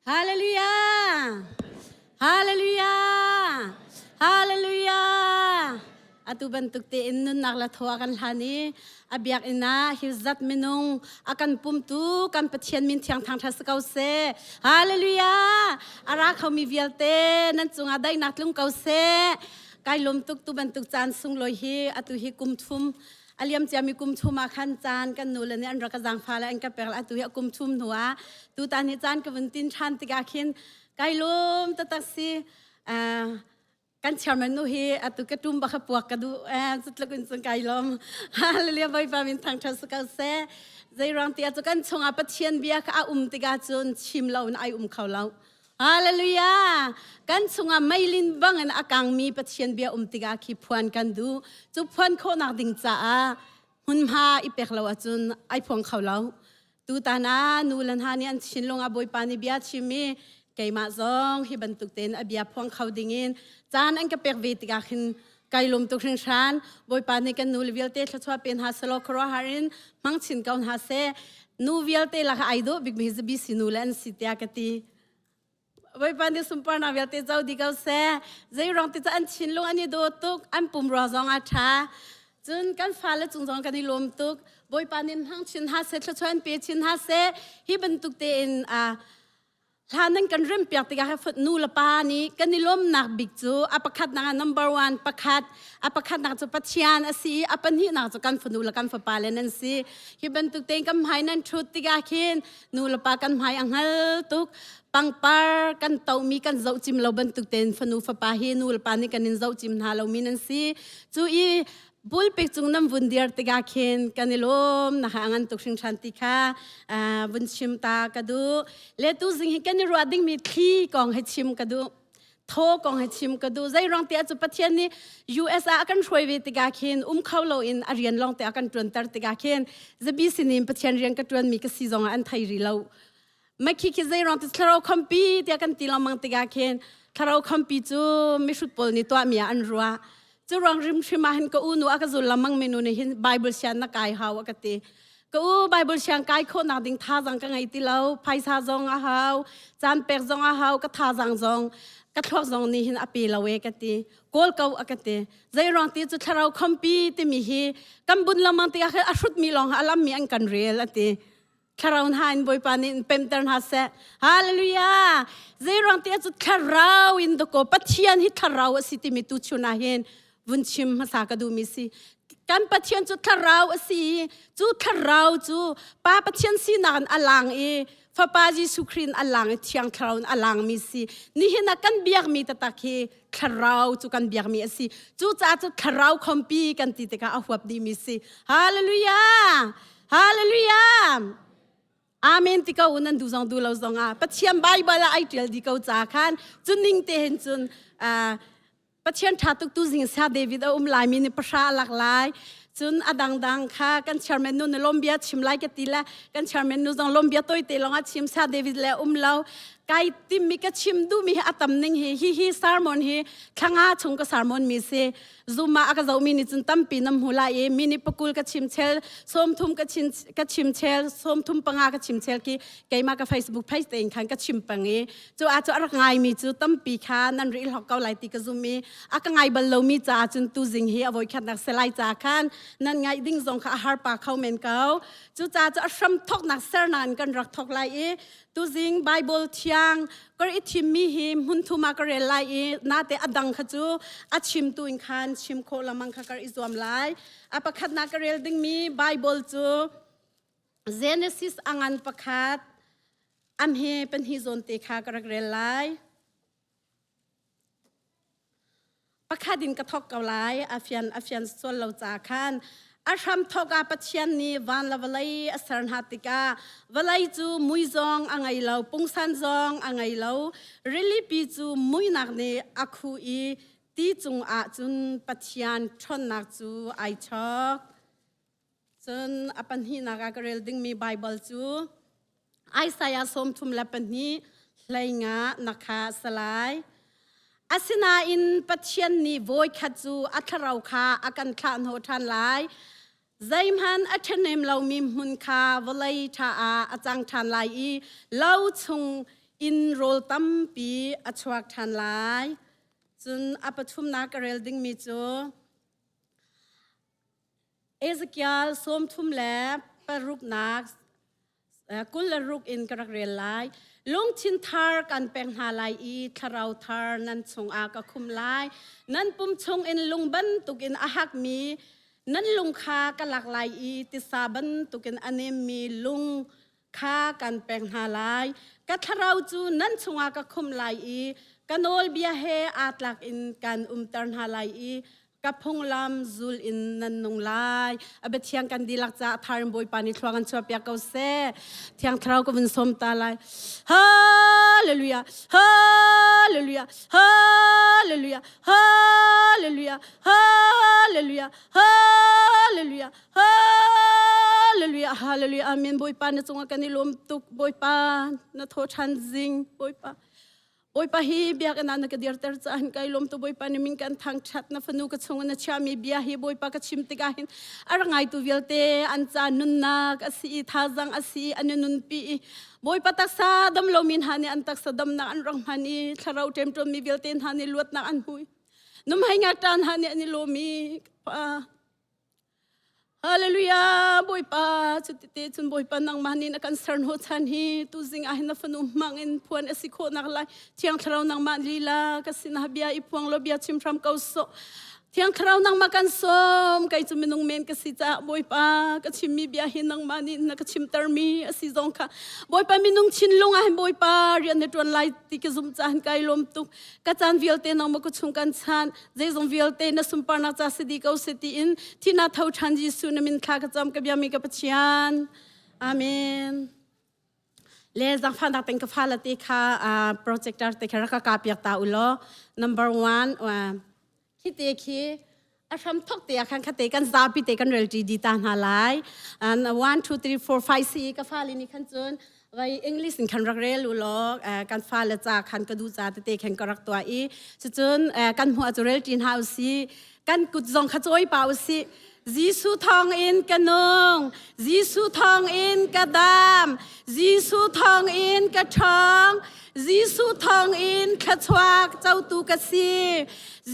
Hallelujah! Hallelujah! Hallelujah! Atu bantuk tein nunnak la thaw a kan hlan i a biakinn ah hi zat minung a kan pumtu kan Pathian min thiang thang ṭha si ko seh. Hallelujah! A ra khomi vialte nan cungah daihnak tlung ko seh. Kai lawm tuk tu bantuk caan sunglawi hi atu hi kum thum a liam ciami kum thum ah khan caan kan nule nih an rak ka zaangfah le an ka pek atu hi a kum thum hnu ah tutan hi caan ka vun tin ṭhan tikah khin kai lawm taktak si. Kan chairman nu hi atu ka tum bak puak ka duh cutluk in cun kai lawm. Hallelujah, Bawipa min thangṭhat si ko seh. Zeiruang ti ah cu kan chungah Pathian bia kha a um tikah cun chim lo in ai um kho lo. Hallelujah! Kan chungah meilin bangin a kangmi Pathian bia um tikah khi phuan kan duh. Cu phuan khawhnak ding caah hmunhma i pek lo ahcun ai phuang kho lo. Tutan ah nu le hna nih an thinlung ah Bawipa nih bia chim i keimah zong hi bantuk tein a bia phuang kho dingin caan an ka pek ve tikah khin kai lawm tuk hringhran. Bawipa nih kan nu le vialte thluachuah pe hna selaw khuaruahhar in hmang chin ko hna seh. Nu vialte lakah ai dawh bikmi hi zabi nu le an si tiah ka ti. Bawipa nih sunparnak vialte co dih ko seh. Zeiruang ti cu an thinlung an i daw tuk, an pumrua zong a ṭha. Cun kan fale cung zong kan i lawm tuk. Bawipa nih hmang chin hna seh, thluachuah in pe chin hna seh. Hi bantuk tein hlan nan kan rempiak tikah nu le pa nih kan i lawmnak bik cu a pakhatnak ah number one pakhat, a pakhatnak cu Pathian a si i a pahnihnak cu kan fanu le kan fapa le nan si. Hi bantuk tein kan hmai nan ṭhut tikah khin nu le pa kan hmai a hngal tuk. Pangpar kan tohmi kan zoh cim lo bantuk tein fanu fapa hi nu le pa nih kan in zoh cim hna lomi nan si. Cu i Pulpit cung nan vun dir tikah khin kan i lawm na ha ngan tuk hringhran ti kha vun chim ta ka duh. Le tu zing hi kan i ruah dingmi thli kong he chim ka duh. Thaw kong he chim ka duh. Zei ruang tiah cu Pathian nih US ah a kan hruai ve tikah khin um kho loin a rian lawng te a kan ṭuanter tikah khin zabi sinin Pathian rian ka ṭuanmi ka si zong ah an thei rih lo. Makhi khi zei ruang ti thlarau khampi tiah kan ti lengmang tikah khin thlarau khampi cu mihrut pawl nih tuahmi ah an ruah. Cu ruang hrimhrim ah hin ka u nu a ka zul lengmang mi nu nih hin Bible sian na kai hau a ka ti. Ka u Bible siang kai khawhnak ding thazang ka ngei ti lo, phaisa zong a hau, caan pek zong a hau, ka thazang zong ka thluak zong nih hin a pe lo e ka ti. Kawl ko a ka ti. Zei ruang ti cu thlarau khampi timi hi kan bun lengmang tikah khin a hrutmi lawng a lammi an kan rel a ti. Thlarau hna in Bawipa nih in pemter hna seh. Hallelujah! Zeiruang ti cu thlarau in dakaw Pathian hi thlarau a si timi tu chun ah hin vun chim hmasa ka duhmi si. Kan Pathian cu thlarau a si i cu thlarau cu Pa Pathian sinak in a lang i Fapa Jesuh Khrih in a lang i Thiang Thlarau in a langmi si. Nihin ah kan biakmi taktak hi thlarau cu kan biakmi a si. Cucaah cu thlarau khompi kan ti tikah a huap dihmi si. Hallelujah! Hallelujah! Amen ti ko nan duh zong duh lo zong ah Pathian Bible ah ai tial di ko ca khan cun ning te hin cun Pathian tha tuk tu zing sa David a um lai mi ni pahra lak lai cun a dangdang kha kan chairman nu na lombia chim lai ka ti la kan chairman nu zong lombia toi te long a chim sa David le um lo kai tim mi ka chim du mi hi atam ning hi hi hi sermon hi thlanga chung ka sermon mi si Zoom ah a ka zohmi nih cun tampi nam hmu lai i minute pakul ka chim chel, 30 ka chim ka chim chel, 35 ka chim chel ki keimah ka Facebook page tein khan ka chim peng i cu ah cu a rak ngaimi cu tampi kha nan ri hlok ko lai ti ka zum i a ka ngai bal lomi caah cun tuzing hi a voikhatnak selai ca khan nan ngaih ding zong kha a har pa kho men ko. Cucaah cu a hram thoknak sernak in kan rak thok lai i tuzing Bible thiang kar i thimmi hi hmun thum ah ka rel lai i nate a dang kha cu a chimtu in khan chim khawh lamang kha kar i zuam lai. A pakhatnak ka rel dingmi Bible cu Genesis a ngan pakhat am he pahnih zawn te kha ka rak rel lai. Pakhat in ka thawk ko lai, a fian a fian sual lo ca khan. A hram thawk ah Pathian nih van le vawlei a ser hna tikah vawlei cu mui zong a ngei lo, pungsan zong a ngei lo. Rilipi cu muinak nih a khuh i ti cungah cun Pathian ṭhawnnak cu ai chawk. Cun a pahnihnak ah ka rel dingmi Baibal cu Isaiah 32 hleinga na kha a si lai. Asinain Pathian nih voikhat cu a thlarau kha a kan thlah hnawh ṭhan lai. Zeihmanh a ṭhahnem lomi hmun kha vawlei ṭha ah a cang ṭhan lai i lo chung. In rawl tampi a chuak ṭhan lai. Cun a pathumnak ka rel dingmi cu Ezekiel sawmthum le paruknak 26 in ka rak rel lai. Lungthin thar kan pek hna lai i thlarau thar nan chungah ka khum lai. Nan pum chungin lung bantukin a hakmi nan lung kha ka lak lai i tisa bantukin a nemmi lung kha kan pek hna lai. Ka thlarau cu nan chungah ka khum lai i ka nawlbia he aa tlak in kan umter hna lai i ka phunglam zul in nan nung lai. A biathiang kan dihlak caah tharin Bawipa nih thluang an chuahpiak ko seh. Thiang Thlarau ka vun sawm ta lai. Hallelujah! Hallelujah! Hallelujah! Hallelujah! Hallelujah! Hallelujah! Hallelujah! Hallelujah! Amen. Bawipa na cungah kan i lawm tuk. Bawipa na thaw ṭhan zing. Bawipa. Bawipa hi biakinn ah na ka dirter caah hin kai lawm tu Bawipa ni min kan thangṭhat na fanu ka chung na chiami bia hi Bawipa ka chim tikah hin a ra ngaitu vialte an ca nunnak a si i thazang a si i an i nunpi i Bawipa taksa dam lomi hna nih an taksa damnak an rak hman i thlarau ṭemṭawnmi vialte hna nih luatnak an hmu i numhei ngakṭa hna nih an i lawm i pa Hallelujah Bawipa cutite cun Bawipa nangmah nih na kan serhnawh chan hi tuzing ah hin na fanu hmang in phuan a si khawh nak lai Thiang Thlarau nangmah lila ka sinah bia i phuang law bia chim hram ko sawh Thiang Thlarau nangmah kan sawm kei cu minung men ka si caah Bawipa ka chimmi bia hi nangmah nih na ka chimtermi a si zong kha Bawipa minung thinlung ah hin Bawipa rian na ṭuan lai ti ka zumh caah hin kai lawm tuk ka caan vialte nangmah ka chung kan chan zeizong vialte na sunparnak ca si dih ko seh tiin thina tho ṭhan Jesuh na min thla ka cam ka biami ka Pathian. Amen. Le zangfahnak teng ka fala te kha projector te kha rak ka piak ta u law number one khi te khi a hram thok te ah khan khate kan zapi te kan rel ṭi di ta hna lai. And 1 2 3 4 5 si ka fale nih khan cun vai English in khan rak rel u law kan fale ca khan ka duh ca tete khan ka rak tuah i cucun kan hmuh cu rel ṭi hna u si kan kut zong kha cawi pa u si Jesuh thawng in ka nung Jesuh thawng in ka dam Jesuh thawng in ka ṭhawng Jesuh thawng in thluachuak cotu ka si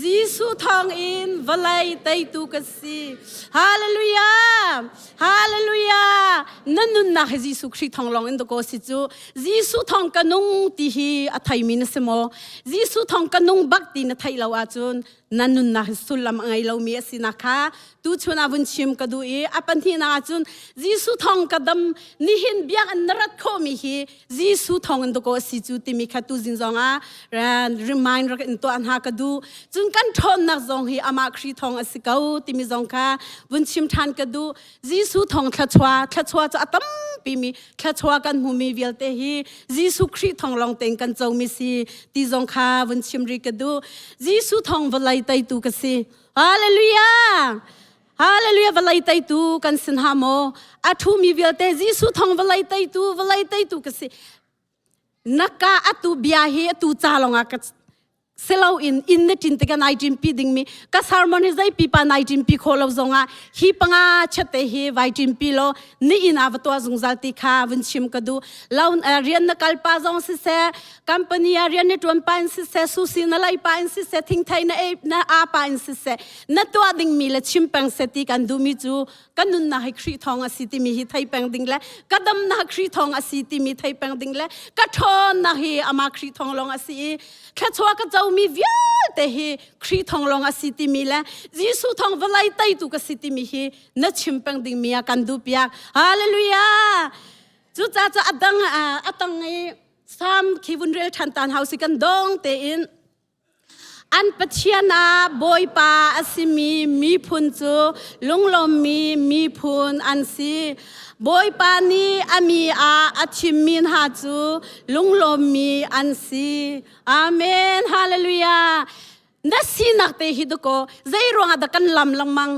Jesuh thawng in vawlei teitu ka si Hallelujah Hallelujah! Na nunnak hi Jesuh Khrih thawng lawng in dakaw si cu. Jesuh thawng ka nung ti hi a theimi na si maw? Jesuh thawng ka nung bak ti na theih lo ahcun na nunnak hi sullam a ngei lomi a sinak kha tuchun ah vun chim ka duh i a pahnihnak ahcun Jesuh thawng ka dam nihin biakinn na rat khawhmi hi Jesuh thawng in dakaw a si cu timi kha tuzing zong ah remind rak in tuah hna ka duh. Cun kan ṭhawnnak zong hi amah Khrih thawng a si ko timi zong kha vun chim ṭhan ka duh. Jesuh thawng thluachuah, thluachuah cu a tampi mi thluachuah kan hmumi vialte hi Jesuh Khrih thawng lawng tein kan comi si ti zong kha vun chim rih ka duh. Jesuh thawng vawlei teitu ka si. Hallelujah! Hallelujah vawlei teitu kan sin ha maw? A ṭhumi vialte Jesuh thawng vawlei teitu, vawlei teitu ka si. Na ka atu bia hi atu ca lawngah ka siloin inn na ṭin tikah nai ṭinpi dingmi ka sermon hi zei pipa nai ṭinpi khawh lo zongah hi panga chette hi vai ṭinpi law ni inn ah va tuah zungzal ti kha vun chim ka duh lo rian na kal pa zong siseh company ah rian na ṭuan pa in siseh susi na lei pa in siseh thingthei na ei na a pa in siseh na tuah dingmi le chim peng seh ti kan duhmi cu ka nunnak hi Khrih thawng a si timi hi thei peng ding le ka damnak Khrih thawng a si timi thei peng ding le ka ṭhawnnak hi amah Khrih thawng lawng a si i thluachuah ka comi vialte hi Khrih thawng lawng a si timi le Jesuh thawng vawlei teitu ka si timi hi na chim peng dingmi ah kan duh piak hallelujah cucaah cu a dang a tang i Psalm khi vun rel ṭhan tan hau si kan dong tein An Pathian ah Bawipa a simi miphun cu lunglawmmi miphun an si. Bawipa nih a mi ah a thimmi hna cu lunglawmmi an si. Amen. Hallelujah. Na sinak te hi dakaw zei ruangah dah kan lam lengmang?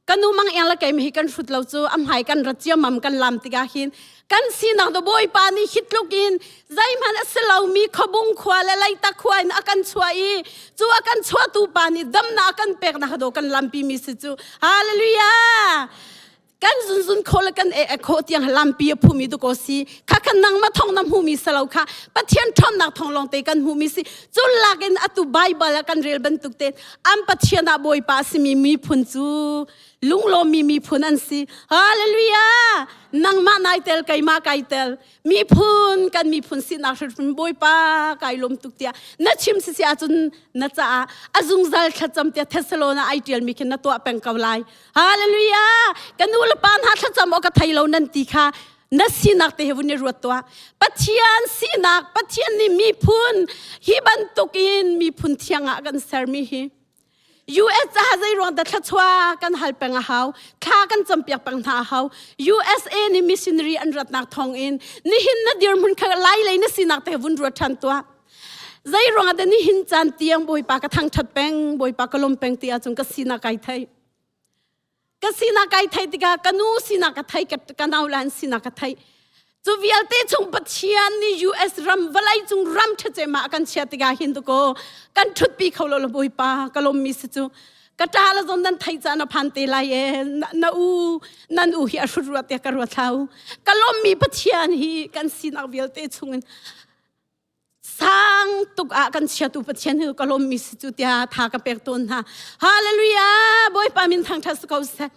Ka nu mang eng le keimah hi kan hrut lo cu a hmai kan rat ciammam kan lam tikah hin kan sinak do Bawipa nih hi tluk in zeihmanh a si lomi khuabung khua le leitak khua in a kan chuah i cu a kan chuahtu pa nih damnak a kan peknak do kan lampi mi si cu hallelujah! Kan zunzun kho le kan e kho tiang lampi a phumi tu ko si. Kha kan nangmah thong na hmumi salo kha Pathian ṭhawnnak thong lawng te kan hmumi si. Cu lakin atu Bible ah kan rel bantuk te an Pathian ah Bawipa a simi miphun cu lunglawmmi miphun an si. Hallelujah! Nangmah nai tel keimah kai tel. Miphun kan miphun sinak hrimhrim Bawipa kai lawm tuk tiah na chim sisi ahcun na caah a zungzal thlacam tiah Thessalona ai ṭialmi khin na tuah peng ko lai. Hallelujah! Ka nu le pa hna thlacam awk ka thei lo nan ti kha na sinak te he vun i ruat tuah. Pathian sinak, Pathian nih miphun hi bantukin miphun thiang ah kan sermi hi US caah zei ruang dah thluachuah kan hal peng a hau thla kan campiak peng hna a hau USA nih missionary an ratnak thawng in nihin na dirhmun kha lai lei na sinak te vun ruat ṭhan tuah zei ruang ah dah nihin caan tiang bawipa ka thangṭhat peng bawipa ka lawm peng ti ahcun ka sinak kai thei ka sinak kai thei tikah ka nu sinak ka thei ka nau le an sinak ka thei cu vialte chung Pathian nih US ram vawlei cung ram ṭhacem ah kan chia tikah hin tu ko kan ṭhutpi kho lo la Bawipa ka lawmmi si cu ka ṭa la zon nan thei caan a phan te lai e na u nan u hi a hrut ruat tiah ka ruat hlau ka lawmmi Pathian hi kan sinak vialte chungin sang tuk ah kan chiatu Pathian hi ka lawmmi si cu tiah tha ka pek tawn hna. Hallelujah! Bawipa min thangṭhat si ko seh.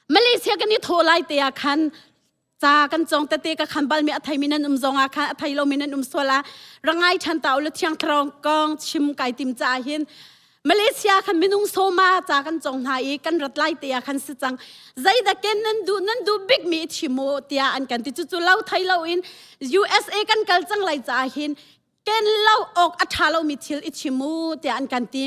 Malaysia kan i thaw lai te ah khan ca kan cong tete ka khan balmi a theimi nan um zong ah khan a thei lomi nan um sual ah rangai ṭhan ta u thiang thlarau kong chim kai tim ca hin Malaysia khan minung sawma ca kan cong hna i kan rat lai te ah khan si cang zeidah ken nan duh nan duh bik mi i chim u tiah an kan ti cucu lo thei lo in USA kan kal cang lai caah hin ken lo awk a ṭha lomi thil i chim u tiah an kan ti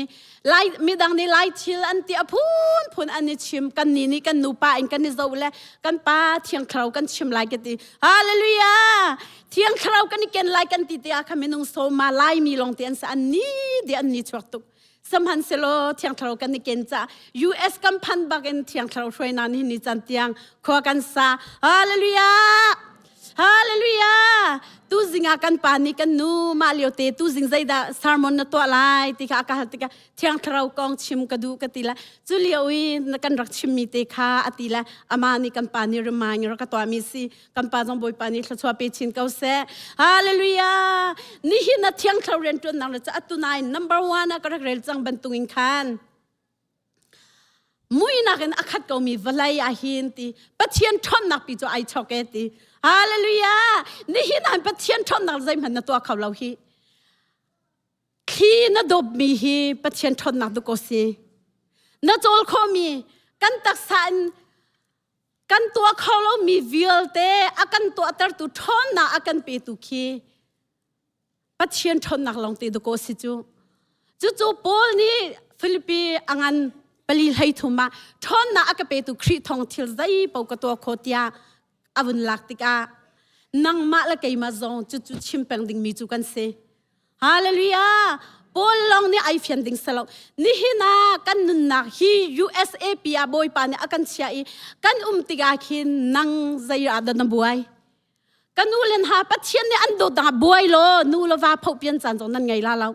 lai midang nih lai thil an ti a phun phun an i chim kan ni nih kan nupa in kan i zoh le kan pa thiang thlarau kan chim lai ka ti hallelujah thiang thlarau kan i ken lai kan ti tiah kha minung sawma laimi lawng te an si an ni di an ni chuak tuk sihmanhsehlaw thiang thlarau kan i ken ca US kan phan bak in thiang thlarau hruaina ni ni chan tiang khua kan sa hallelujah Hallelujah! Tu zing ah kan pa nih kan nu mah lio te tu zing zeidah sermon na tuah lai ti kha a ka hal tikah Thiang Thlarau kong chim ka duh ka ti la. Cu lio i na kan rak chimmi te kha a ti la. Amah nih kan pa nih remind rak ka tuahmi si. Kan pa zong Bawipa nih thluachuah pe chin ko seh. Hallelujah! Nihin na Thiang Thlarau rianṭuannak le cu atu nain number one ah ka rak rel cang bantukin khan muinak in a khat komi vawlei ah hin ti Pathian ṭhawnnak pi cu ai chok e ti hallelujah nihin ah Pathian ṭhawnnak zeihmanh na tuah kho lo hi thli na dawpmi hi Pathian ṭhawnnak du ko si na cawl khawhmi kan taksa in kan tuah kho lomi vialte a kan tuahtertu ṭhawnnak a kan petu khi Pathian ṭhawnnak lawng te dakaw si cu. Cucu Paul nih Filipi a ngan pali hlei thum ah ṭhawnnak a ka petu Khrih thawng thil zei paoh ka tuah kho tiah a vun lak tikah nangmah le keimah zong cucu chim peng dingmi cu kan si. Hallelujah! Paul lawng nih ai fian ding si lo. Nihin ah kan nunnak hi USAP ah Bawipa nih a kan chiah i kan um tikah khin nang zei ah dah na buai? Ka nu le hna Pathian nih an dawt dangah buai law nu le va phohpian caan zong nan ngei la lo.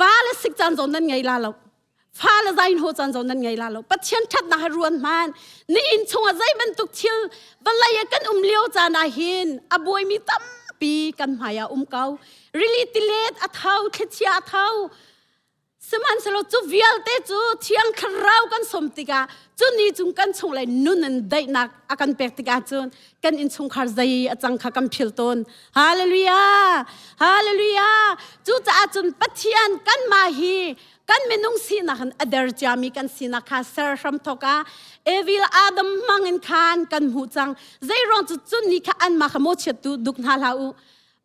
Va le sik caan zong nan ngei la lo. Fa le zain ho caan zong nan ngei la lo. Pathian ṭhatnak hi ruan hman. Ni inn chungah zei bantuk thil vawlei ah kan um lio caan ah hin a buaimi tampi kan hmai ah um ko. Rili tilet a tho, thlichia a tho. Sihmanhsehlaw cu vialte cu Thiang Thlarau kan sawm tikah cu ni cung kan chung le nun in daihnak a kan pek tikah cun kan innchungkhar zei a cang kha kan phil tawn. Hallelujah! Hallelujah! Cucaah cun Pathian kanmah hi kan minung sinak in a der ciami kan sinak kha ser hram thawk ah Evil Adam hmang in khan kan hmuh cang. Zeiruang cu cun ni kha anmah kha mawchiat tu duk hna hlah u.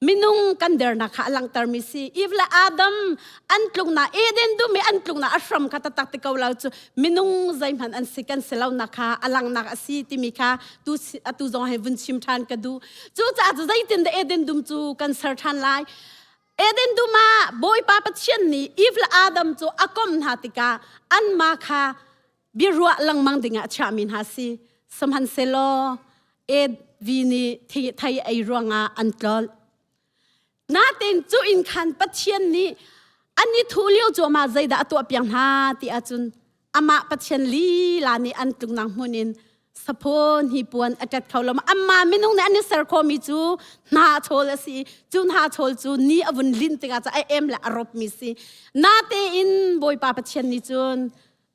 Minung kan dernak kha a langhtermi si. Eve le Adam an tluknak Eden dum i an tluknak a hram kha taktak ti ko lo cu minung zeihmanh an si kan si lonak kha a langhnak a si timi kha tu atu zong hei vun chim ṭhan ka duh. Cucaah cu zeitin dah Eden dum cu kan ser ṭhan lai? Eden dum ah Bawipa Pathian nih Eve le Adam cu a kom hna tikah anmah kha biaruah lengmang dingah a chiahmi hna si. Sihmanhsehlaw Evi nih thei ei ruangah an tlolh. Natin cu in khan Pathian nih an i thuh lio cuahmah zeidah a tuah piak hna ti ahcun Amah Pathian lila nih an tluknak hmun in saphaw hnipuan a ṭet kho lo. Amah minung nih an i ser khawhmi cu hna chawl a si. Cu hna chawl cu ni a vun linh tikah cu a em le a ropmi si. Natein Bawipa Pathian nih cun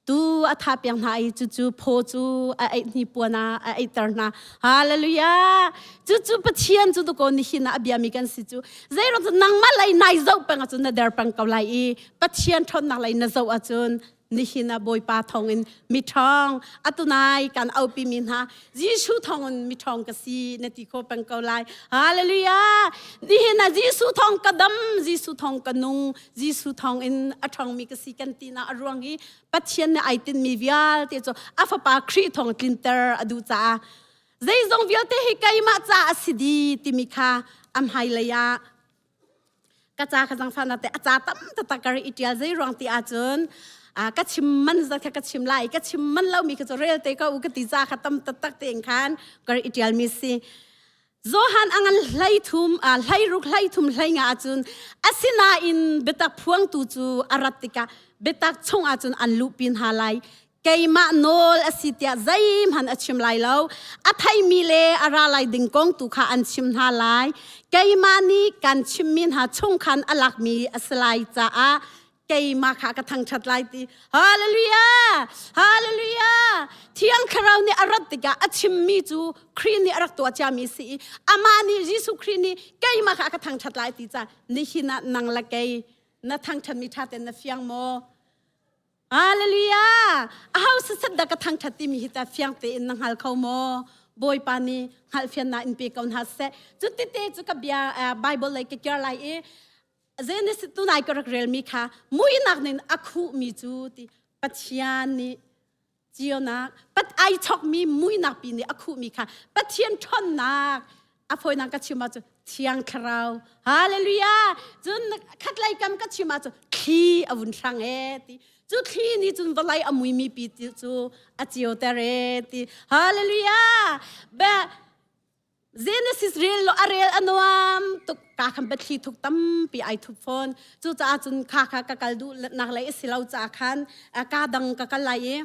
tu a tha piak hna i cucu phaw cu a eih hnipuan ah a eihter hna. Hallelujah! Cucu Pathian cu tuko nihin ah a biami kan si cu. Zeiruang cu nangmah lei nai zoh peng ahcun na der peng ko lai i Pathian ṭhawnnak lei na zoh ahcun nihin ah Bawipa thawngin miṭhawng atunai kan aupi mi hna Jesuh thawngin miṭhawng ka si na ti kho peng ko lai. Hallelujah! Nihin ah Jesuh thawng ka dam, Jesuh thawng ka nung, Jesuh thawngin a ṭhawngmi ka si kan ti na a ruang hi Pathian nih ai tinhmi vialte cu a fapa Khrih thawng tlinter a duh caah zeizong vialte hi keimah ca a si di timi kha a hmailei ah ka ca ka zangfahnak te a ca tam taktak ka ri i ṭial zei ruang ti ahcun ka chim man zat kha ka chim lai ka chim man lomi kha cu rel te ko u ka ti ca kha tam taktak tein khan ka ri i ṭialmi si Johan a ngan hlei thum hlei ruk hlei thum hlei nga ahcun asinain biatak phuangtu cu a rat tikah biatak chung ahcun an luhpi hna lai keimah nawl a si tiah zeihmanh a chim lai lo a theimi le a ra lai ding kong tu kha an chim hna lai keimah nih kan chimmi hna chung khan a lakmi a si lai caah keimah kha ka thangṭhat lai ti hallelujah hallelujah thiang thlarau nih a rat tikah a chimmi cu Khrih nih a rak tuah ciami si i amah nih Jesuh Khrih nih keimah kha ka thangṭhat lai ti ca nihin ah nang le kei na thangṭhatmi ṭha ten na fiang maw Hallelujah! Aho sasat dah ka thangṭhat timi hi ta fiang tein na hngal kho maw? Bawipa nih hngalhfiannak in pe ko hna seh. Cu tete cu ka bia Bible lei ka kiar lai i Genesis tunai ka rak relmi kha muihnak nin a khuhmi cu ti Pathian nih cionak pat ai chokmi muihnak pi nih a khuhmi kha Pathian ṭhawnnak a fawinak ka chim ahcun thiang thlarau hallelujah cun khatlei kam ka chim ahcun thli a vun hrang e ti cu thli nih cun vawlei a muimi pi cu a cioter e ti hallelujah be Genesis rel lo a rel a nuam tuk ka khan biathli thuk tampi ai thup fawn cucaah cun kha kha ka kal duh nak lei a si lo caah khan ka dang ka kal lai i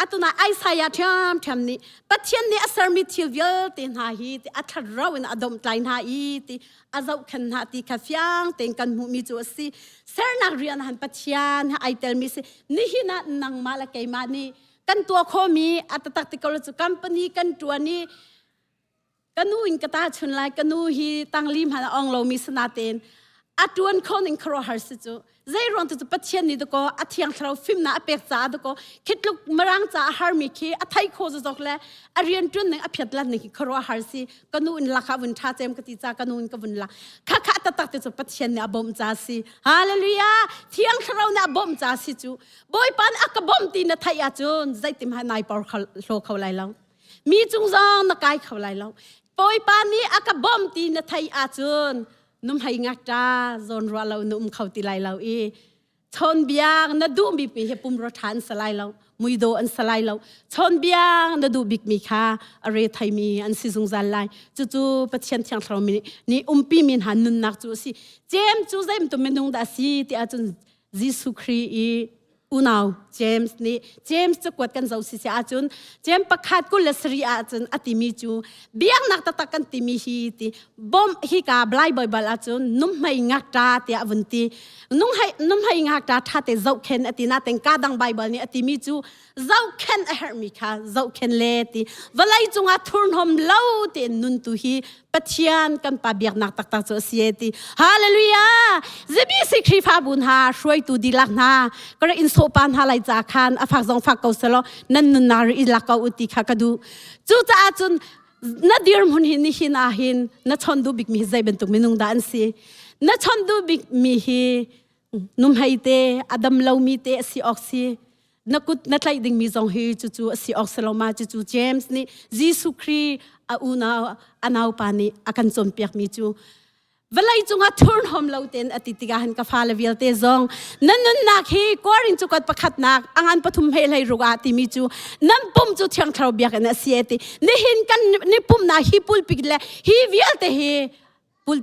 atuna Isaiah ṭhiam ṭhiam nih Pathian nih a sermi thil vialte hna hi ti a thlarau in a domhtlai hna i ti a zohkhenh hna ti kha fiang tein kan hmuhmi cu a si sernak rian han Pathian ai telmi si nihin ah nangmah le keimah nih kan tuah khawhmi a taktak ti ko cu company kan ṭuan i ka nu in ka ta chun lai ka nu hi tangli hmanh a ong lomi sanatein a tuan kho ning khuaruahhar si cu zei ruang tu cu pathian nih dakaw a thiang thlarau fimnak a pek caah dakaw khitluk mirang ca a harmi khi a thei kho zok le a rian tuan ning a phiat lan ning khi khuaruahhar si ka nu in lakah vun tha cem ka ti ca ka nu in ka vun la kha kha taktak te cu pathian nih a bawmh ca si hallelujah thiang thlarau nih a bawmh ca si cu bawipa nih a ka bawmh ti na theih ahcun zeitim ha nai por hlo kho lai lo Mi cung zong na kai kho lai lo. Bawipa nih a ka bawmh ti na theih ahcun numhei ngakṭa zawn ruah lo na um kho ti lai lo i chawnbiak na duhmi pi hi pumrua ṭha an si lai lo muidaw an si lai lo chawnbiak na duh bikmi kha a re theimi an si zungzal lai cucu Pathian Thiang Thlarau nih umpi mi hna nunnak cu a si James cu zeibantuk minung dah a si ti ahcun Jesuh Khrih i unau James nih James cakuat kan zoh si si ahcun James pakhat 27 ahcun a timi cu biaknak taktak kan timi hi ti bom hi ka Blai Bible ahcun numhmei ngakṭa tiah a vun ti numhmei ngakṭa ṭha te zohkhen a ti naten ka dang Bible nih a timi cu zohkhen a herhmi kha zohkhen le ti vawlei cungah thurhnawm lo tein nun tu hi Pathian kan pa biaknak taktak cu a si e ti hallelujah ZBC Khrihfabu hna hruaitu dihlak hna ka rak in sawhpa hna lai ca khan a fak zong fak ko selaw nan nunnak ri i lak ko u ti kha ka duh cucaah cun na dirhmun hi nihin ah hin na chon duh bikmi hi zei bantuk minung dah an si na chon duh bikmi hi numhei te a dam lomi te a si awk si na kut na tlaih dingmi zong hi cucu a si awk si lo ma cucu James nih Jesuh Khrih a unau a naupa nih a kan cawnpiakmi cu vawlei cungah thurhnawm lo tein a ti tikah han ka fale vialte zong nan nunnak hi Korin cukat pakhatnak angan pathum he hlei ruk ah timi cu nan pum cu thiang thlarau biakinn a si e ti nihin kan ni pumnak hi pulpit le hi vialte hi pul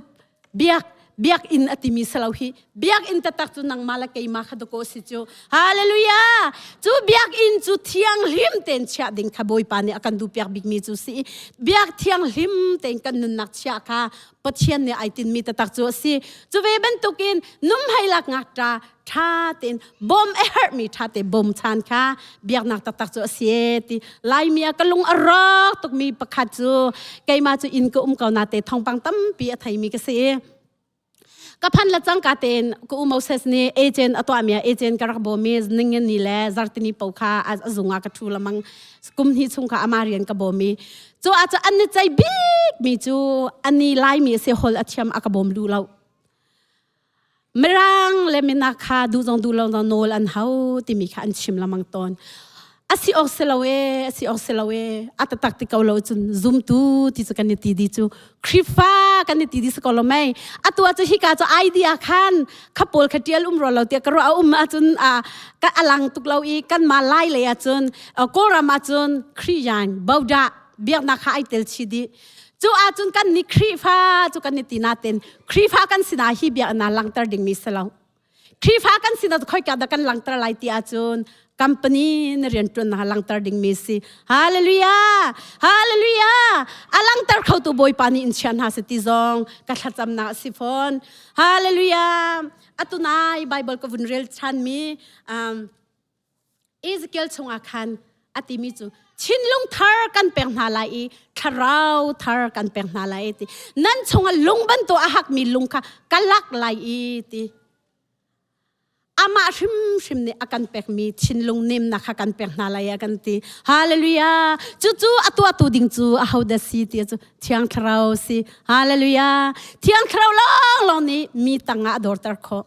biak. Biakinn a timi salo hi biakinn taktak cu nangmah le keimah kha dakaw si cu. Hallelujah! Cu biakinn cu thianghlim tein chiah ding kha Bawipa nih a kan duh piak bikmi cu si. Biak thianghlim tein kan nunnak chiah kha Pathian nih ai tinmi taktak cu a si. Cu ve bantukin numhei lak ngakṭa ṭha tein bawm a herhmi ṭha te bawm chan kha biaknak taktak cu a si e ti Laimi ah ka lung a rawk tukmi pakhat cu keimah cu inn ka um ko na te thawngpang tampi a theimi ka si i ka phan le cangka tein ka u Moses nih agent a tuahmi ah agent ka rak bawmi ningin ni le zartini po kha a zung ah ka ṭhu lamang kum hnih chung kha ama rian ka bawmi cu ah cu an ni cei bik mi cu ani Laimi a si hol a thiam a ka bawm duh lo Mirang le minak kha duh zong duh lo zong nawl an hau timi kha an chim lamang tawn. A si awk si lo e, a si awk si lo e, a tatak ti ko lo cun zumtu ti cu kan i ti di cu Khrifa kan i ti di si ko lo mei. Atu ah cu hika cu idea khan kha pawl kha tial um ro lo tiah ka ruah a um ahcun a ka alang tuk lo i kan ma lai lei ahcun Kawlram ahcun Khriyan Bodah biaknak kha ai tel chi dih. Cu ahcun kan nih Khrihfa cu kan i ti natin Khrihfa kan sinah hi bia na langter dingmi si lo. Khrihfa kan sinah khoika dah kan langter lai ti ahcun company na rianṭuan na langter dingmi si. Hallelujah! Hallelujah! A langter khotu Bawipa nih in chia hna si ti zong ka thlacamnak a si fawn. Hallelujah! Atunai Bible ka vun rel ṭhanmi um, Ezekiel chungah khan a timi cu thinlung thar kan pek hna lai i thlarau thar kan pek hna lai ti nan chungah lung bantuk a hakmi lung kha ka lak lai i ti amah hrimhrim nih a kan pekmi thinlung nemnak kha kan pek hna lai a kan ti hallelujah cucu a tuahtu ding cu ahodah si ti cu thiang thlarau si hallelujah thiang thlarau lawnglawng nih mi tangah a dorter khawh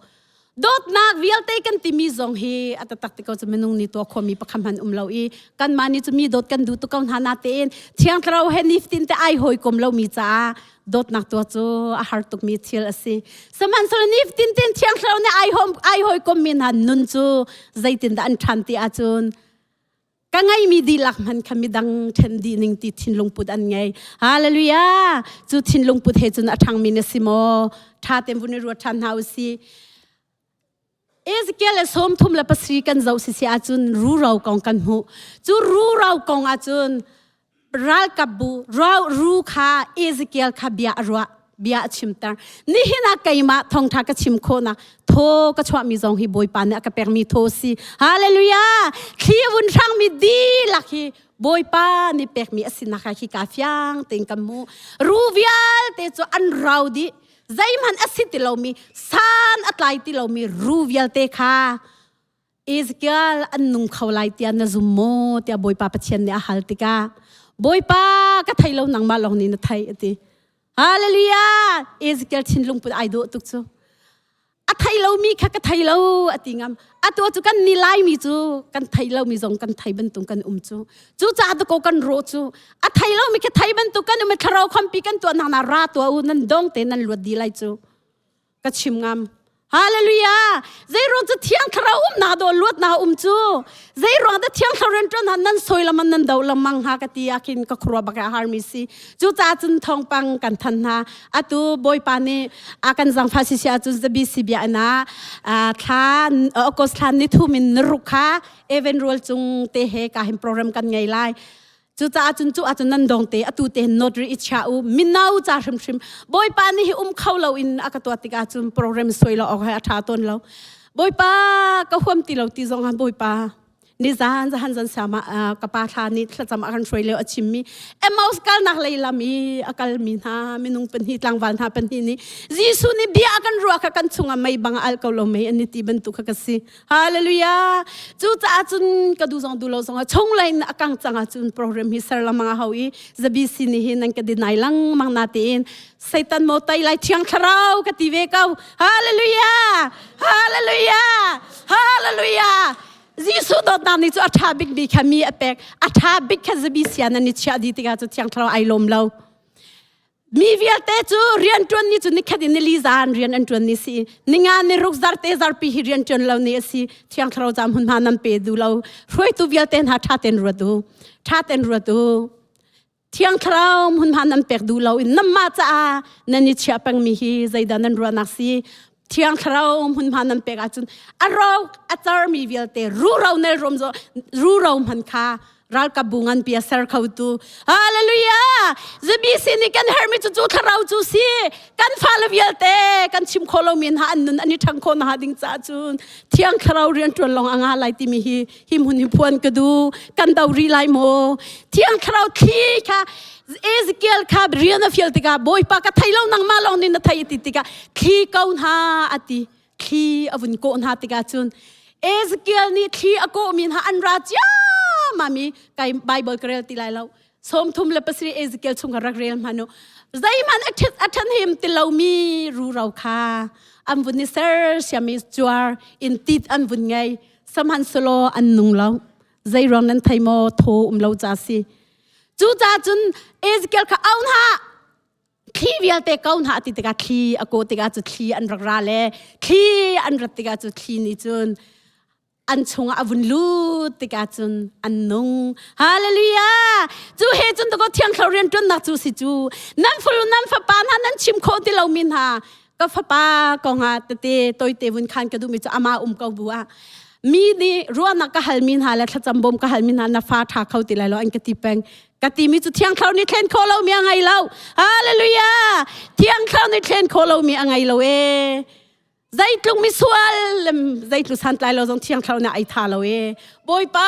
Dawtnak vialte kan timi zong hi a taktak ti ko cu minung nih tuah khomi pakhat hmanh um lo i kanmah nih cu mi dawt kan duh tuk ko hna natein Thiang Thlarau he nifatin te ai hawikom lomi caah dawtnak tuah cu a har tukmi thil a si. Sihmanhsehlaw nifatin tein Thiang Thlarau nih ai ai hawikom mi hna nun cu zeitindah an ṭhan ti ahcun ka ngeimi dihlak hman kha midang ṭhen dih ning ti thinlung put an ngei. Hallelujah! Cu thinlung put he cun a ṭhangmi na si maw? Ṭha tein vun i ruat ṭhan hna u si. Ezekiel le 37 kan zoh si si ahcun ruro kong kan hmuh. Cu ruro kong ahcun ralkap bu ru kha Ezekiel kha bia a ruah bia a chimter. Nihin ah keimah thawngṭha ka chim khawhnak thaw ka chuahmi zong hi Bawipa nih a ka pekmi thaw si. Hallelujah! Thli a vun hrangmi dihlak hi Bawipa nih pekmi a sinak hi ka fiang tein kan hmu. Ru vialte cu an rau dih. Zeihmanh a si ti lomi, san a tlai ti lomi ru vialte kha Ezekiel an nung kho lai tiah na zum maw tiah Bawipa Pathian nih a hal tikah Bawipa ka thei lo nangmah lawng nih na theih a ti. Hallelujah! Ezekiel thinlung put ai dawh tuk cu. A thei lomi kha ka thei lo a ti ngam. Atu cu kan ni laimi cu kan thei lomi zong kan thei bantuk kan um cu. Cu caah ko kan rawh cu. A thei lomi kha thei bantuk kan um i thlarau khampi kan tuah nak na ra tuah u nan dong te nan luat di lai cu. Ka chim ngam. Hallelujah! Zeiruang cu thiang thlarau um na do luat na um cu. Zeiruang da thiang thlarau rian tuan nan soi lamang nan do lamang ha ka ti akin ka khurwa bak har mi si. Cu ca cun thawngpang kan than hna. Atu Bawipa nih a kan zangfa si si ahcun zabi si bia na thla August thla ni thum in ruk kha even rual cung te he ka hin program kan ngei lai. Cucaah cun cu ahcun nan dong te atu te not ri i chia u mino ca hrimhrim Bawipa nih hi um kho lo in a ka tuah tikah cun program suai lo awk he a ṭha tawn lo Bawipa ka huam ti lo ti zong ah Bawipa nizan zahan zan siam ah ka pa thla nih thlacam a kan hruai lio a chimmi Emmaus kalnak lei lam i a kalmi hna minung pahnih tlangval hna pahnih nih Jesuh nih bia a kan ruah kha kan chungah mei bang a al ko lo mei an i ti bantuk kha ka si Hallelujah. Cucaah cun ka duh zong duh lo zong ah chunglei in a kang cang ahcun program hi ser lamang a hau i zabi si nih hin nan ka dinai lengmang na tiin Satan mo tai lai thiang thlarau ka ti ve ko. Hallelujah. Hallelujah. Hallelujah. Jesuh dawtnak nih cu a ṭha bik mi kha mi a pek. A ṭha bik kha zabi sia nan i chiah dih tikah cu thiang thlarau ai lawm lo. Mi vialte cu rianṭuan ni cu nikhat in nili zan rian an ṭuan ni si. Ninga ni ruk zarte zarpi hi rian ṭuan lo ni a si. Thiang Thlarau cam hun hna nan pe du lo. Hruaitu vialte hna ṭha ten ruat u. Ṭha ten ruat u. Thiang Thlarau hmunhma nan pek duh lo in nanmah caah nan i chiah pengmi hi zeidah nan ruahnak si? Thiang Thlarau hmunhma nan pek ahcun a ro a carmi vialte ruro nelrawm zo ruro hman kha ralkapbu nganpi a ser khotu hallelujah ZBC nih kan hermi cu cu thlarau cu si kan fale vialte kan chim kho lomi hna an nun an i ṭhang kho na ding caah cun thiang thlarau rian ṭuan lawng a nga lai timi hi hi hmun hi phuan ka du kan do ri lai maw thiang thlarau thli kha Ezekiel kha rian a fial tikah Bawipa ka thei lo nangmah lawng nih na thei ti tikah thli ko hna ati thli a vun kawh hna tikah cun Ezekiel nih thli a kawhmi hna an ra ciammam i kai Bible ka rel ti lai lo 37 Ezekiel chung rak rel hmanu zeihmanh a ṭhan ti lomi ruro kha an vun i ser siami cuar in tit an vun ngei sihmanhsehlaw an nung lo zei ruang nan thei maw thaw um lo ca si cu ca cun Ezekiel kha au hna thli vialte ko hna ti tikah thli a kaw tikah cu thli an rak ra le thli an rat tikah cu thli nih cun an chungah a vun lut tikah cun an nung hallelujah cu he cun dakaw thiang thlarau rian ṭuannak cu si cu nan fulu nan fapa hna nan chim khawh ti lomi hna ka fapa kongah tete toite vun khan ka duhmi cu ama um ko bu ah mi nih ruahnak ka halmi hna le thlacam bawm ka halmi hna na fa ṭha kho ti lai lo an ka ti peng ka timi cu thiang thlarau nih thlen khawh lomi a ngei lo hallelujah thiang thlarau nih thlen khawh lomi a ngei lo e zeitluk misual zeitluk santlai lo zong thiang thlarau nih ai tha lo e bawipa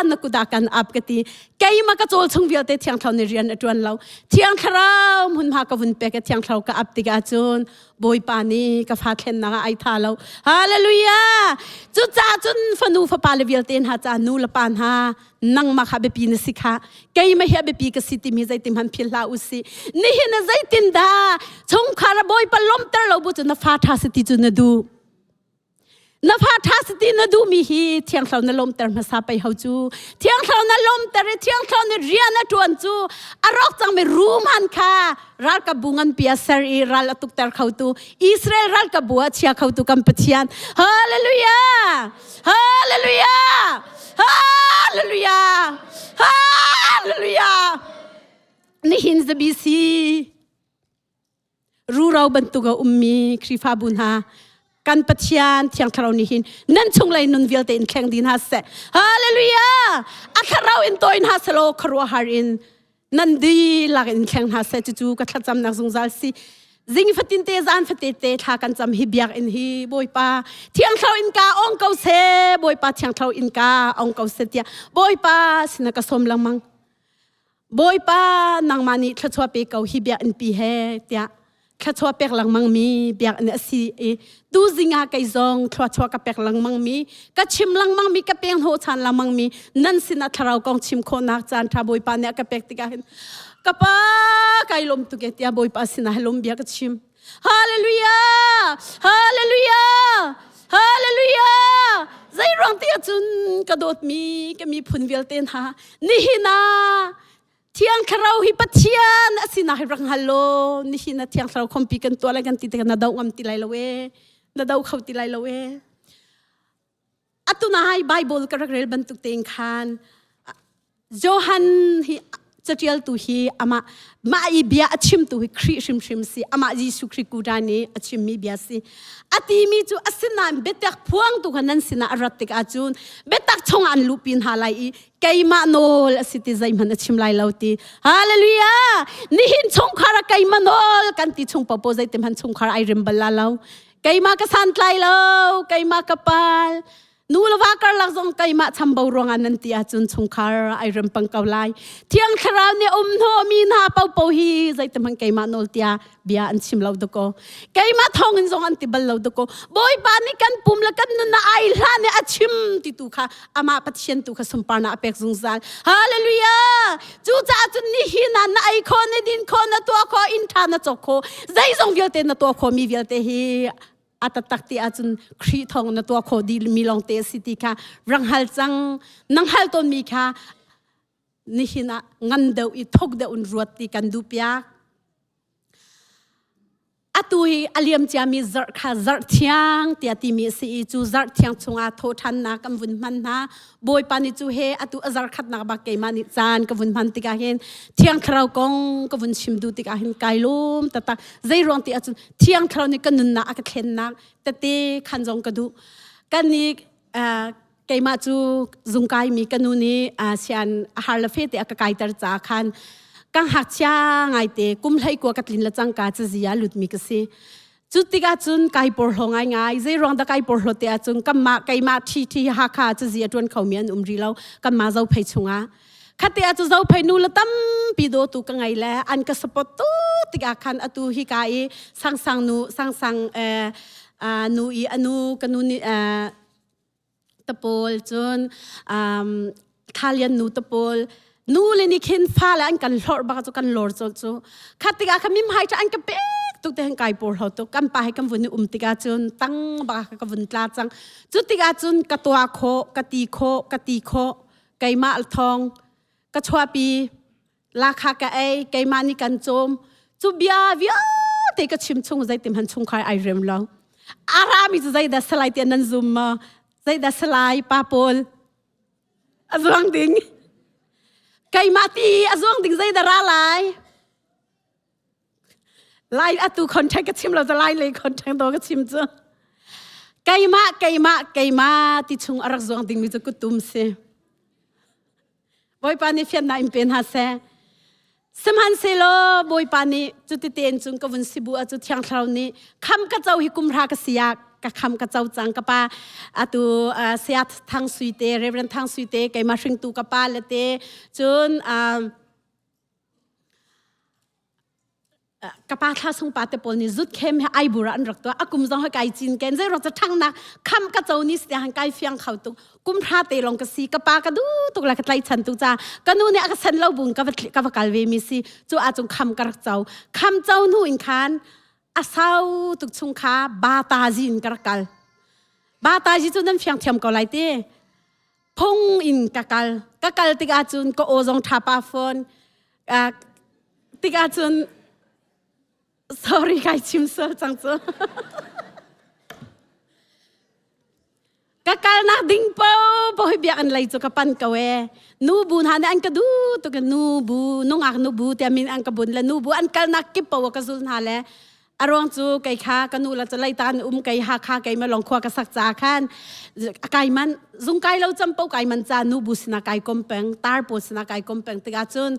na kuda kan ap ka ti keima ka cawl chung vialte thiang thlarau nih rian a tuan lo thiang thlarau hmunhma ka vun pek thiang thlarau ka ap tikah cun bawipa nih ka fa thlennak ah ai tha lo hallelujah cucaah cun fanu fapa le vialte hna ca nu le pa hna nangmah kha biapi na si kha keimah hi a biapi ka si timi zeitin hmanh philh hlah usih nihin na zeitin dah chungkhar a bawipa lawmter lo bu cu na fa ṭha si ti cu na duh na fa ṭha si ti na duhmi hi thiangthlau na lawmter hmasa pei ho cu thiangthlau na lawmter i thiangthlau nih rian a ṭuan cu a rawk cangmi rum han kha ralkapbu nganpi a ser i ral a tukter khotu Israel ralkapbu a chia khotu kan Pathian hallelujah Hallelujah! Hallelujah! Hallelujah! Nihin ZBC ruro bantuk a ummi Khrihfabu hna kan Pathian Thiang Thlarau nih hin nan chunglei nun vialte in thleng dih hna seh. Hallelujah! A thlarau in tawi hna selaw khuaruahhar in nan dihlak in thleng hna seh cucu ka thlacamnak zungzal si zing fatin te zan fate te thla kan cam hi biakinn hi bawipa thiangthlo in ka ong ko se bawipa thiangthlo in ka ong ko se tiah bawipa sina ka som lengmang bawipa nangmah nih thluachuah pe ko hi biakinn pi he tiah thluachuah pek lengmang mi biakinn a si i tuzing ah kei zong thluachuah ka pek lengmang mi ka chim lengmang mi ka peng hnawhchan lengmang mi nan sinah thlarau kong chim khawhnak caan ṭha Bawipa nih a ka pek tikah hin ka pa kai lawm tuk e tiah Bawipa sinah lawm bia ka chim Hallelujah Hallelujah Hallelujah zei ruang ti ahcun ka dawtmi ka miphun vialte hna nihin ah Thiang Thlarau hi Pathian a sinak hi rak hngal law nihin ah Thiang Thlarau khompi kan tuah lai kan ti tikah na do ngam ti lai lo e na do kho ti lai lo e atu nai Bible ka rak rel bantuk tein khan Johan hi catialtu hi amah mah i bia a chimtu hi Khrih hrimhrim si amah Jesuh Khrih kuta nih a chimmi bia si a timi cu asinain biatak phuangtu kha nan sinah a rat tikah cun biatak chungah an luhpi hna lai i keimah nawl a si ti zeihmanh a chim lai lo ti hallelujah nihin chungkhar ah keimah nawl kan ti chung popo zeitim han chungkhar ai rim bal la lo keimah ka santlai lo keimah ka pal nu le va karlak zong keimah chambo ruangah nan ti ahcun chungkhar ai rem pang ko lai thiang thlarau nih um hno mi hna popo hi zeitim han keimah nawl tia bia an chim lo dakaw keimah thawng in zong an ti bal lo dakaw bawipa nih kan pum le kan nun ai hlan i a chim ti tu kha amah pathian tu kha sunparnak a pek zungzal hallelujah cu caah cun nihin ah na ei kho na din kho na tuah kho inn tha na cawk kho zeizong vialte na tuah kho mi vialte hi a taktak ti ahcun Khrih thawng na tuah kho di mi lawng te si ti kha rang hal cang nang hal tawn mi kha nihin ah ngan deuh i thok deuh in ruat ti kan duh piak. Atu. Atu hi a liam ciami zarh kha zarh thiang tiah timi a si i cu zarh thiang chungah thawhṭhannak kan vun hman hna. Bawipa nih cu he atu a zarh khatnak bak keimah nih caan ka vun hman tikah hin Thiang Thlarau kong ka vun chim duh tikah hin kai lawm taktak. Zei ruang ti ahcun Thiang Thlarau nih ka nunnak a ka thlennak tete khan zong ka duh. Kan nih keimah cu zungkaimi ka nu nih sian a har le fe te a ka kaiter caah khan ka ngakchia ngaite kum hlei kua ka tlin le cangka cazi ah lutmi ka si. Cu tikah cun kai porhlaw ngaingai. Zei ruang dah kai porhlaw te ahcun kanmah keimah ṭhi ṭhi Hakha cazi a ṭuan khomi an um rih lo kanmah Zophei chungah. Khate ah cu Zophei nu le tampi dawtu ka ngei le an ka support tu tikah khan atu hi ka i sangsang nu sangsang nu i anu ka nu nih tapawl cun Thalian nu tapawl nu le nih khin fale an kan hlorh bak cu kan lor colh cu khat tikah kha mimhai cu an ka pek tuk te han kai por ho tuk kan pa he kan vun i um tikah cun tang bak ka vun tla cang cu tikah cun ka tua khawh ka ti khawh ka ti khawh keimah thong ka chuahpi lakha ka ei keimah nih kan cawm cu bia vialte ka chim chung zeitim han chungkhar ai rem lo arami cu zeidah salai tiah nan zum ma zeidah salai pa pawl a zuang ding keimah ti a zuang ding zeidah ra lai Lai atu contact ka chim lo lai lei contact do ka chim cu. Keimah keimah keimah ti chung a rak zuang dingmi cu kutum si. Bawipa nih fiannak in pe hna seh. Sihmanhsehlaw Bawipa nih cuti tein cun ka vun sibu ah cu Thiang Thlarau nih kham ka co hi kumhra ka si ah ka kham ka co cang ka pa atu saya Thang Sui te Reverend Thang Sui te keimah hringtu ka pa le te cun Ka pa thla sung pa te pawl nih zut khem he ai bura an rak tuah a kum zong he kai cin ken zei rak ca nak kham ka co ni sia han kai fiang kho tuk kum hra te long ka si ka pa ka du tuk la ka tlai chan tuk cha ka nu nih a ka san lo bung ka va ka va kal ve mi si chu a chung kham ka rak co kham co nu in khan a sau tuk chung kha ba ta zin ka rak kal ba ta ji chu nan fiang thiam ko lai te phung in ka kal ka kal tikah cun ka aw zong ṭha pa fawn tikah cun sorry kai chim sual cang cu ka kalnak ding po po hi biakinn lei cu ka pan ko e nu bu hna nih an ka du tuk nu bu nungak nu bu tiah min an ka bun le nu bu an kalnak kip po ka zul hna le A ruang cu kei kha ka nu la cu leitan um kei Hakha kei ma long khua ka sak ca khan kai man zung kai lo cham po kai man cha nu bu sina kai kom peng tar po sina kai kom peng tikah cun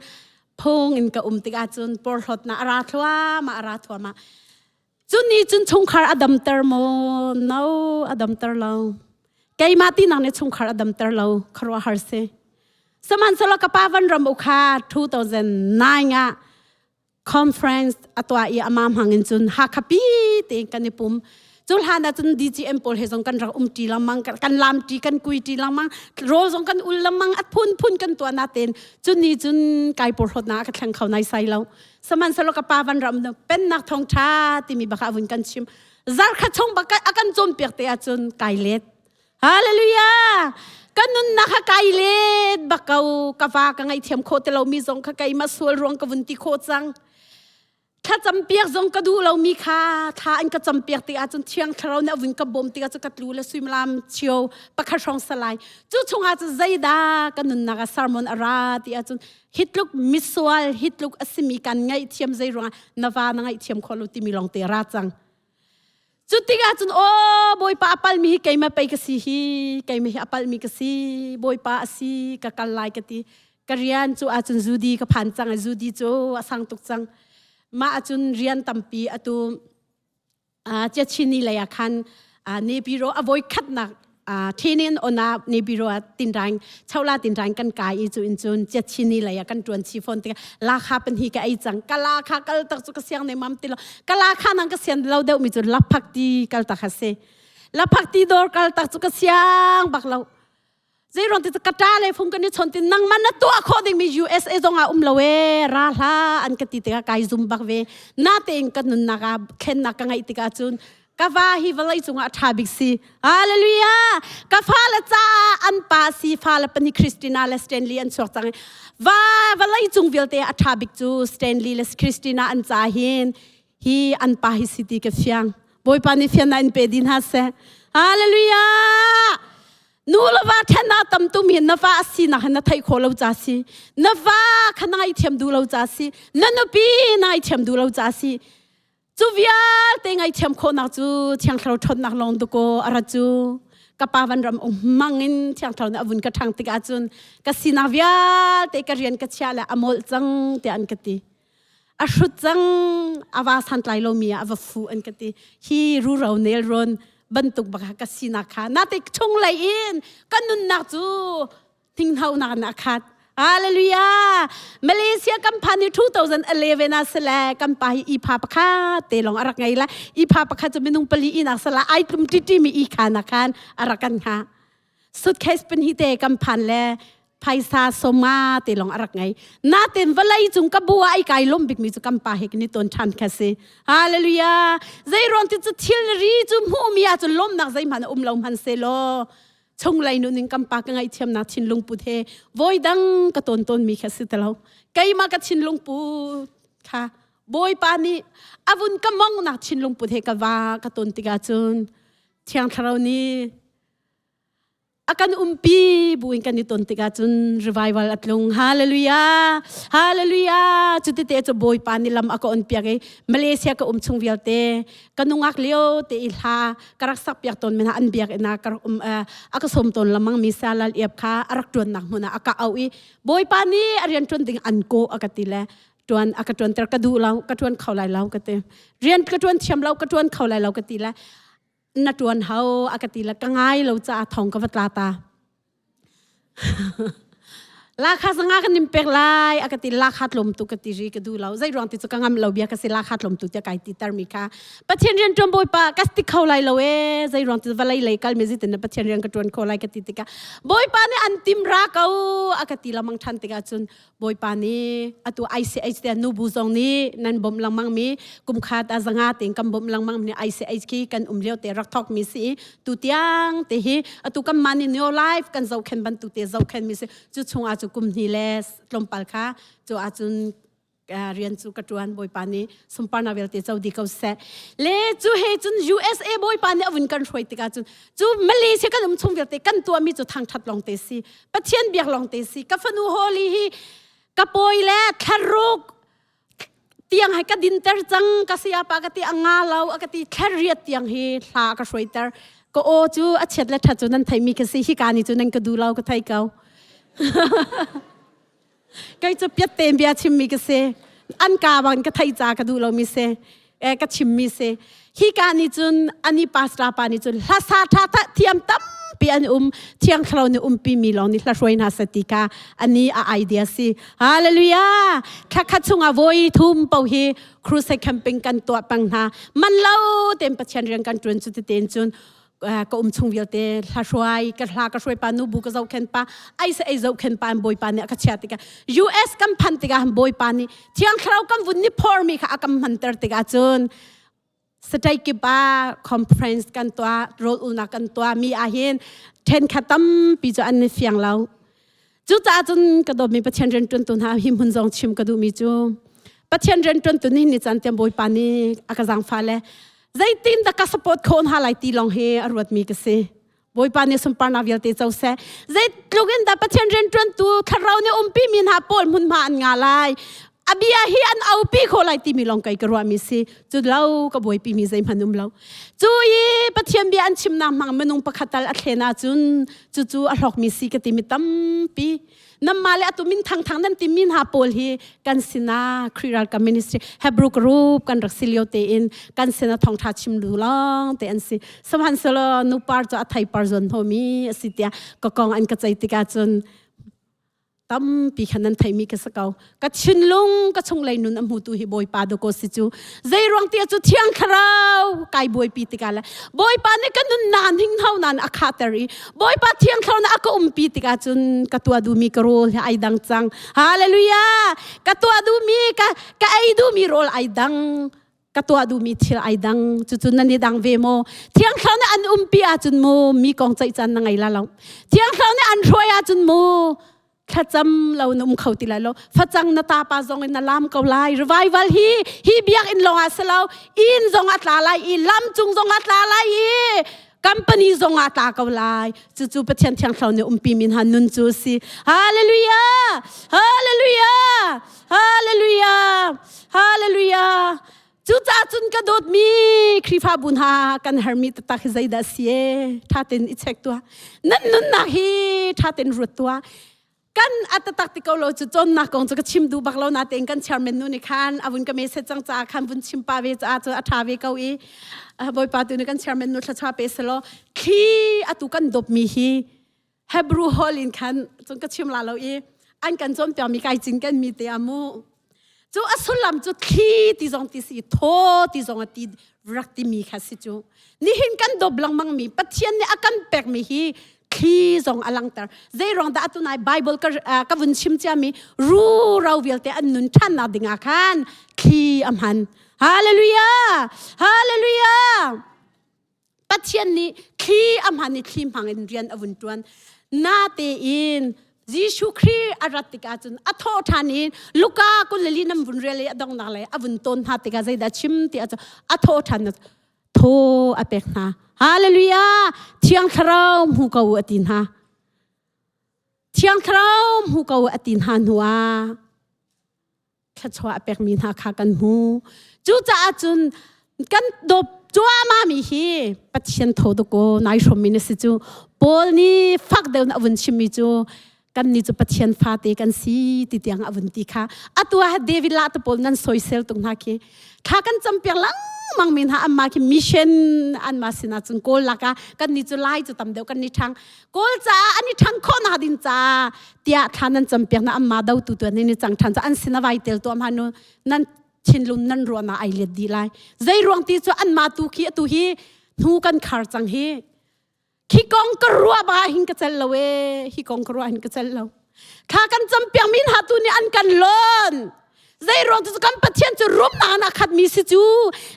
phung in ka um tikah cun porhlot na ara thua ma ara thua ma cun ni cun chungkhar a damter mo no a damter lo keimah ti nang ne chungkhar a damter lo kharwa har se sihmanhsehlaw ka pa van ram u kha 2009 ah conference a tuah i amah hmang in cun Hakha pi tein kan i pum cu hlan ah cun DGM pawl he zong kan rak um ṭi lengmang kan lam ṭi kan kui ṭi lengmang rawl zong kan ul lengmang a phunphun kan tuah na tein cun ni cun kai porhlawtnak ka thleng kho nai sai lo sihmanhsehlaw ka pa van ram pennak thawngṭha timi baka vun kan chim zarkhat chung bak a kan cawnpiak te ahcun kai let Hallelujah! Ka nunnak kha kai let bak ko. Ka va ka ngaihthiam khawh ti lomi zong kha keimah sual ruang ka vun ti khawh cang. Thlacam piak zong ka duh lomi kha thla an ka cam piak tikah cun Thiang Thlarau nih a vun ka bawm tikah cun ka tlu le suimilam chio pakhat hrawng salai. Cu chungah cun zeidah ka nunnak ah sermon a ra ti ahcun hitluk misual hitluk a simi kan ngaihthiam zei ruangah na va na ngaihthiam khawh lo timi lawng te ra cang. Cu tikah cun aw Bawipa a palmi hi keimah pei ka si hi keimah hi a palmi ka si Bawipa a si ka kal lai ka ti ka rian cu ahcun Zudi ka phan cang i Zudi cu a sang tuk cang mah ahcun rian tampi atu Chiachini lei ah khan Nepiro a voi khatnak Thinin ona Nebiro ah tinrang chola tinrang kan kai i cu in cun chiachini lei ah kan tuan chi phone tikah lakha pan hi ka ei cang ka lakha kal tak cu ka siang ne mam ti lo ka lakha nang ka sian lo deuh mi cu laphak ti kal tak ha si laphak ti dor kal tak cu ka siang bak lo zeiruang ti ka ta le fung kan i chon ti nang man na tuah khawh ding mi USA zong ah um lo e ra hla an ka ti tikah kai zum bak ve na tein ka nunnak ah thlennak ka ngeih tikah cun Ka va hi vawlei cungah a ṭha bik si. Hallelujah! Ka fale caah an pa si fale pahnih Christina le Stanley an chuak cang. Va vawlei cung vialte a ṭha bik cu Stanley le Christina an ca hin. Hi an pa hi si ti ka fiang. Bawipa nih fian na in pe din ha seh. Hallelujah! Nu le va then ah tam tum hin na va a sinak hin na theih khawh lo ca si. Na va kha na ngaihthiam duh lo ca si. Na nupi na ngaihthiam duh lo ca si. Cu vialte ngaihthiam khawhnak cu Thiang Thlarau ṭhawnnak lawng dakaw a rat cu. Ka pa van ram um hmang in Thiang Thlarau nih a vun ka ṭhang tikah cun ka sinak vialte ka rian ka chiah le a molh cang tiah an ka ti. A hrut cang a va santlai lomi ah a va fu an ka ti. Hi ruro nelrawn bantuk bak ka sinak kha nate chunglei in ka nunnak cu hninghnonak in a khat. Hallelujah! Malaysia kan phan hi 2011 ah sile kan pa hi ipha pakhat te lawng a rak ngei la. Ipha pakhat cu minung pali inak sala ai tlum titi mi i khan ah khan a rak kan hnga. Suitcase pin hi te kan phan le phaisa soma te lawng a rak ngei. Natin vawlei cung ka bu ah ai kai lom bik mi cu kan pa he kan i ton than kha si. Hallelujah! Zei ruang ti cu thil ri cu hmuh mi ah cun lawmnak zeihmanh a um lo hman se law chunglei nun in kan pa ka ngaihthiamnak thinlung put he voi dang ka tawn tawnmi kha si ti lo keimah ka thinlung put kha bawipa nih a vun ka mongnak thinlung put he ka va ka ton tikah cun thiang thlarau nih a kan umpi buin kan i ton tikah cun revival a tlung hallelujah hallelujah cuti te cu bawipa nih lam a ka on piak i Malaysia ka um chung vialte ka nungak lio te i hla ka rak sak piak tawn mi hna an biak ina ka rak um a ka som tawn lamang mi salal iap kha a rak tuan nak hmun ah a ka au i bawipa nih a rian tuan ding an ko a ka ti le tuan a ka tuan ter ka duh lo ka tuan kho lai lo ka ti rian ka tuan thiam lo ka tuan kho lai lo ka ti le na tuan hau a ka ti le ka ngai lo ca thong ka va tla ta Lakha zanga kan in pek lai a ka ti lakha tlawm tu ka ti ri ka du lo zei ruang ti cu ka ngam lo bia ka si lakha tlawm tu tiah kai ti tar mi kha Pathian rian tuan bawipa ka ti kho lai lo e zei ruang ti vawlei lei kal mi zitin na Pathian rian ka tuan kho lai ka ti tikah bawipa nih an tim ra ko a ka ti lamang than tikah cun Bawipa nih atu ICH te nubu zong nih nan bawmh lengmang mi kumkhat a zanga tein kan bawmh lengmang mi ICH khi kan um lio te rak thok mi si tu tiang te hi atu kan mah nih Neo Life kan zohkhen bantuk te zohkhen mi si cu chung ah cu kum hni le tlawmpal kha cu ahcun rian cu ka tuan bawipa nih sunparnak vialte co di ko seh le cu he cun USA bawipa nih a vun kan hruai tikah cun cu Malaysia kan um chung vialte kan tuahmi cu thangthat lawng te si Pathian biak lawng te si ka fanu Holly hi ka pawi le thlaruk tiang hai ka dinter cang ka sayapa ka ti a nga lo a ka ti thlariat tiang hi hla ka hruaiter ka aw cu a chiat le that cu nan theimi ka si hi ka ni cu nan ka du lo ka thei ko Kei cu piat tein bia chimmi ka si. An ka bang ka thei ca ka duh lomi si. Eh, ka chimmi si. Hi ka nih cun ani pastor pa nih cun hlasa tha tha thiam tampi an um thiang thlarau nih umpi mi lawng nih hla hruai hna seh ti kha ani a idea si. Hallelujah! Thlakhat chungah voi thum po hi crusade camping kan tuah pang hna. Man lo tein Pathian rian kan tuan cu ti tein cun ka um chung vialte hla hruai ka hla ka hruai pa nu bu ka zohkhen pa ai se ei zohkhen pa bawipa nih a ka chia tikah US kan phan tikah bawipa nih thiang thlarau kan vun ni phor mi kha a kan hmanter tikah cun state kip ah conference kan tuah rol ulnak kan tuah mi ah hin then kha tampi cu an ni fiang lo cucaah cun ka dawtmi Pathian rian ṭuantu hna hi hmun zong chim ka duhmi cu Pathian rian ṭuantu nih ni caan tiang Bawipa nih a ka zaangfah le zeitin dah ka support kho hna lai ti lawng hi a ruatmi ka si. Bawipa nih sunparnak vialte co seh. Zeitluk in dah Pathian rian ṭuantu thlarau nih umpi mi hna pawl hmunhma an nga lai. A bia hi an aupi kho lai timi lawng kei ka ruahmi si. Cu lo ka buaipi mi zeihmanh um lo. Cu i Pathian bia an chimnak hmang minung pakhat tal a thlen ahcun cucu a hlawkmi si ka timi tampi. Namma le atu min thangthang nan timi hna pawl hi kan sinah Khrih ralkap ministry Hebrew group kan rak si lio tein kan sinah thawngtha chim lu lawng te an si. Sihmanhsehlaw nupar cu a theipar zawn hnomi a si tiah ka kong an ka ceih tikah cun tampi khan nan theimi ka si ko ka thinlung ka chunglei nun a hmutu hi bawipa dawkaw si cu zei ruang ti cu thiang thlarau kai buaipi tikah le bawipa nih ka nun nan hing hno nan a khahter i bawipa thiang thlarau na a ka umpi tikah cun ka tuah duhmi ka rawl hi ai dang cang hallelujah ka tuah duhmi ka ka ei duhmi rawl ai dang ka tuah duhmi thil ai dang cucu nan i dang ve maw thiang thlarau nih an umpi ahcun mu mi kong ceih caan na ngei la lo thiang thlarau nih an hruai ahcun mu. Thlacam lo na um kho ti lai lo. Facang na ta pa zong in na lam ko lai. Revival hi hi biakinn lawng ah si lo, inn zong a tla lai i lam cung zong a tla lai i company zong ah tla ko lai. Cucu Pathian Thiang Thlarau nih umpi mi hna nun cu si. Hallelujah! Hallelujah! Hallelujah! Hallelujah! Cucaah cun ka dawtmi Khrihfabu hna kan hermi taktak hi zeidah si e? Ṭha tein i check tuah. Nan nunnak hi ṭha tein ruat tuah. Kan a tatak ti ko lo cu cawnnak kong cu ka chim duh bak lo natein kan chairman nu nih khan a vun ka message cang caah khan vun chim pa ve caah cu a ṭha ve ko i Bawipa tu nih kan chairman nu thluachuah pe selaw thli atu kan dawpmi hi Hebrew hall in khan cun ka chim la lo i an kan cawnpiakmi kai cin kan mi te amu cu a sullam cu thli ti zong ti si thaw ti zong a ti rak timi kha si cu nihin kan dawp lengmang mi Pathian nih a kan pekmi hi thli zong a langter zei ruang dah atu nai Bible ka, ka vun chim ciami ru ro vialte an nun ṭhannak dingah khan thli a hman hallelujah hallelujah Pathian nih thli a hman i thli hmang in rian a vun ṭuan. Natein Jesuh Khrih a rat tikah cun a thawh ṭhan i Luka 22 nam vun rel i a donghnak lei a vun tawn hna tikah zeidah chim ti ahcun a thawh ṭhan thaw a pek hna. Hallelujah! Thiang Thlarau hmu ko u a ti hna. Thiang Thlarau hmu ko u a ti hna hnuah thluachuah a pekmi hna kha kan hmu. Cucaah cun kan dawp cuahmah mi hi Pathian tho dakaw nai hrawmmi na si cu. Paul nih fak deuh in a vun chimmi cu kan nih cu Pathian fate kan si ti tiang a vun ti kha. Atu ah David lah te pawl nan soisel tuk hna khi. Thla kan campiak lengmang mi hna amma khi mission an ma sinah cun kawl lakah kan nih cu lai cu tam deuh kan ni ṭhang. Kawl caah an i ṭhang khawh nak ding ca tiah thla nan campiak na amma do tu tu nan i cang ṭhan cu an sin a vai tel tuah ma nu nan thinlung nan ruahnak ai let dih lai. Zei ruang ti cu an ma tu khi atu hi hnu kan khar cang hi. Khi kong ka ruah ba hin ka cel lo e hi kong ka ruah hin ka cel lo. Thla kan campiak mi hna tu nih an kan lon. Zei ruang cu kan Pathian cu rumnak in a khatmi si cu.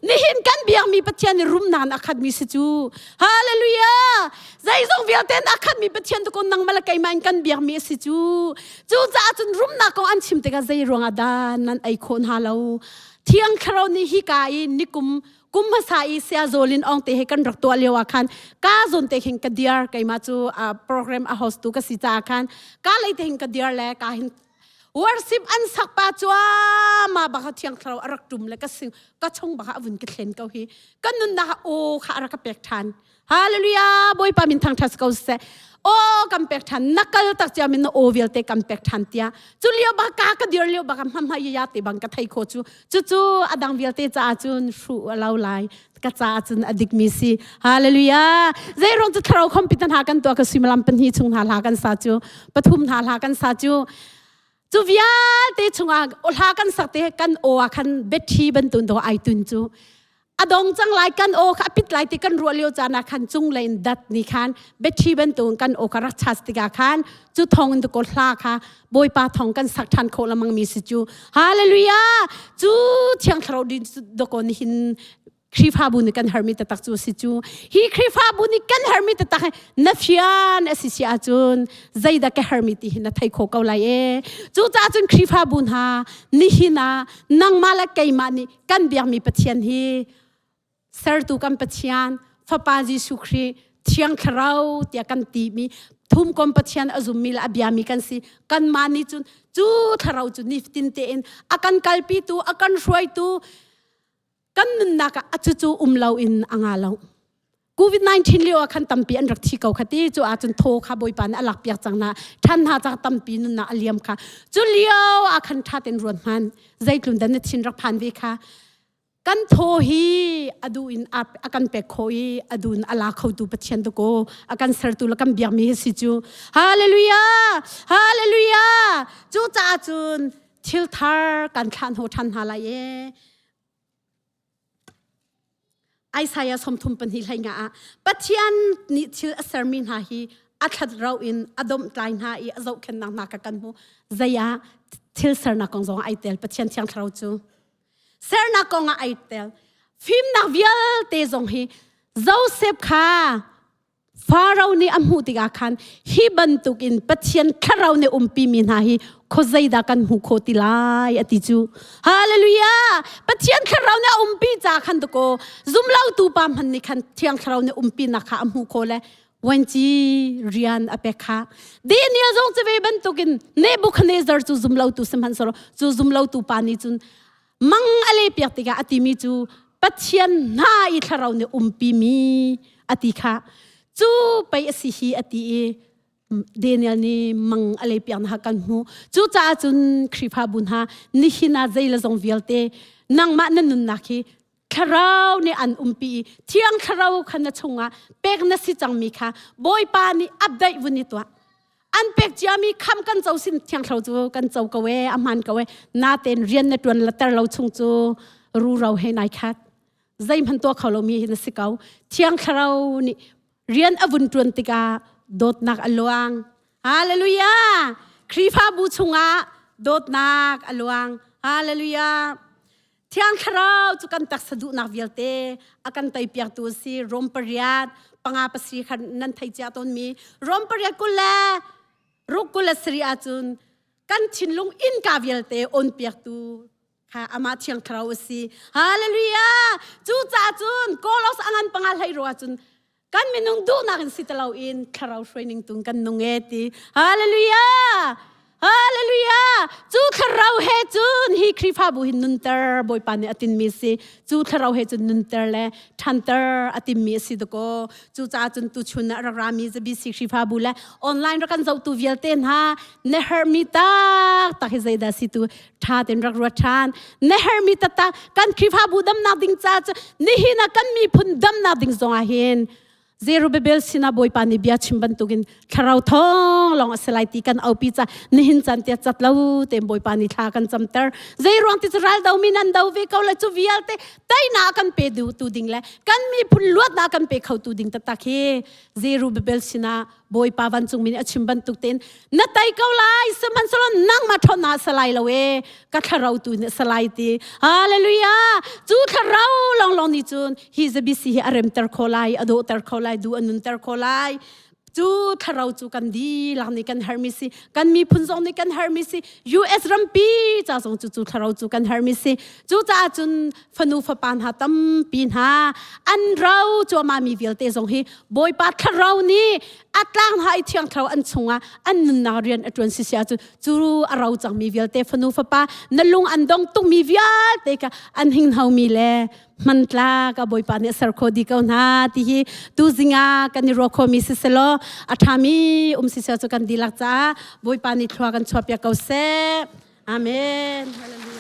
Nihin kan biakmi Pathian nih rumnak in a khatmi si cu. Hallelujah! Zeizong vialte in a khatmi Pathian tu ko nangmah le keimah in kan biakmi a si cu. Cucaah cun rumnak kong an chim tikah zei ruangah dah nan ei khawh hna lo. Thiang Thlarau nih hika i nikum kum hmasa i sia zawlin ong te he kan rak tuah lio ah khan ka zawn te khin ka diar keimah cu program a host tu ka si caah khan ka lei te hin ka diar le ka hin worship an sak pa cuama baka thiang thlarau a rak tum le ka sing ka chung baka a vun ka thlen ko hi ka nunnak o kha a rak ka pek than hallelujah bawipa min thang thas ko seh o kan pek than na kal tak cia min na o vialte kan pek than tia cu lio ba ka ka dir lio ba ka hma hma ya te bang ka thei kho chu cu cu adang vialte caah cun hru a lo lai ka caah cun a dikmi si hallelujah zeirong cu thlarau khompi hna kan tuah ka suimilam pahnih chung hna hla kan sa cu pathum hna hla kan sa cu cu vialte chungah hla kan sak te kan aw ah khan betthi bantun do ai tun cu a dong cang lai kan aw kha a pit lai ti kan ruah lio caan ah khan cung lein dat ni khan betthi bantun kan aw kha rak chas tikah khan cu thong in ko hla kha bawipa thong kan sak ṭhan khawh lamang mi si cu hallelujah cu thiang thlarau din doko ni hin Khrihfabu nih kan hermi taktak cu si cu hi Khrihfabu nih kan hermi taktak hi na fian a si si ahcun zeidah ka hermi ti hi na thei kho ko lai e cu caah cun Khrihfabu hna nihin ah nangmah le keimah nih kan biakmi Pathian hi sertu kan Pathian Fapa Jesuh Khrih Thiang Thlarau tiah kan timi thumkom Pathian a zummi le a biami kan si kanmah nih cun cu thlarau cu nifatin tein a kan kalpitu a kan hruaitu kan nunnak ah a cucu um lo in a nga lo COVID-19 lio ah khan tampi an rak thi ko kha ti cu ahcun thaw kha bawipa nih a lak piak cang na ṭhan hna cang tampi nunnak a liam kha cu lio ah khan ṭha tein ruat hman zeitlun dan na thin rak phan ve kha kan thaw hi a duh in a kan pek kho i a dun a la khotu Pathian tu ko a kan sertu le kan biakmi hi si cu hallelujah hallelujah cu caah cun thil thar kan thlah hno ṭhan hna lai e Isaiah 32 hlei nga ah Pathian nih thil a sermi hna hi a thlat ro in a domhtlai hna i a zohkhennak hna ka kan hmu zei ah thil sernak kong zong ai tel Pathian thiang thlarau cu sernak kong ah ai tel fimnak vialte zong hi Joseph kha. Faro nih a hmuh tikah khan hi bantukin Pathian thlarau nih umpi mi hna hi khuazeidah kan hmuh khawh ti lai a ti cu. Hallelujah! Pathian thlarau nih a umpi ca khan dakaw zumlotu pa hmanh nih khan Thiang Thlarau nih umpi nak kha a hmuh khawh le vuanci rian a pek kha. Daniel zong cu ve bantukin Nebuchadnezzar cu zumlotu sihmanhsehlaw cu zumlotu pa nih cun mang a le piak tikah a timi cu Pathian hna i thlarau nih umpi mi a ti kha cu pei a si hi a ti i Daniel nih mang a le piak na kan hmu. Cucaah cun Khrihfabu hna nihin ah zei le zong vialte nangmah na nunnak hi thlarau nih an umpi i thiang thlarau kha na chungah pek na si cangmi kha Bawipa nih update vun i tuah. An pek ciami kham kan co sin thiang thlarau cu kan co ko e a hmaan ko e natein rian na tuan la ter lo chung cu ruro he nai khat zeihmanh tuah kho lomi hi na si ko. Thiang thlarau nih rian a vun ṭuan tikah dawtnak a luang. Hallelujah! Khrihfabu chungah dawtnak a luang. Hallelujah! Thiang Thlarau cu kan taksa duhnak vialte a kan teipiaktu a si. Rom pariat panga pasarih khan nan thei cia tawnmi Rom pariat 26 27 ahcun kan thinlung innka vialte onpiaktu kha amah Thiang Thlarau a si. Hallelujah! Cucaah cun Kolos a ngan panga hlei ro ahcun kan minung duhnak in si ti loin thlarau hruaining tung kan nung e ti. Hallelujah! Hallelujah! Cu thlarau he cun hi Khrihfabu hin nunter Bawipa nih a tinmi si. Cu thlarau he cun nunter le ṭhanter a timmi a si dakaw. Cucaah cun tuchun ah rak rami ZBC Khrihfabu le online rak kan zohtu vialte hna na herhmi taktak hi zeidah si tu ṭha tein rak ruat ṭhan. Na herhmi taktak kan Khrihfabu damnak ding ca cu nihin ah kan miphun damnak ding zongah hin Zerubbabel sinah Bawipa nih bia chim bantukin thlarau thawng lawng a si lai ti kan aupi ca nihin caan tia cat lo tein Bawipa nih thla kan camter. Zeiruang ti cu ral do mi nan do ve ko le cu vialte teinak kan pe tu ding le kan miphun luatnak kan pe kho tu ding taktak hi Zerubbabel sinah Bawipa vancungmi nih a chim bantuk tein na tei ko lai sihmanhsehlaw nangmah ṭhawnnak a si lai lo e ka thlarau tu nih a si lai ti. Hallelujah! Cu thlarau lawnglawng nih cun hi zabisi hi a remter kho lai, a dawhter kho lai, duh a nunter kho lai. Cu thlarau cu kan dihlak nih kan herhmi si, kan miphun zong nih kan herhmi si, US rampi ca zong cu cu thlarau cu kan herhmi si. Cucaah cun fanu fapa hna tampi hna an ro cuahmah mi vialte zong hi Bawipa thlarau nih a tlang hna i thiang thlarau an chungah an nunnak rian a ṭuan sisi ahcun cu a ro cangmi vialte fanu fapa na lung an dong tukmi vialte kha an hinghnawmi le hmantlak a Bawipa nih a ser kho di ko hna ti hi tuzing ah kan i ruah khomi siselaw a ṭhami um siseh cu kan dihlak caah Bawipa nih thlua kan chuahpiak ko seh. Amen. Hallelujah.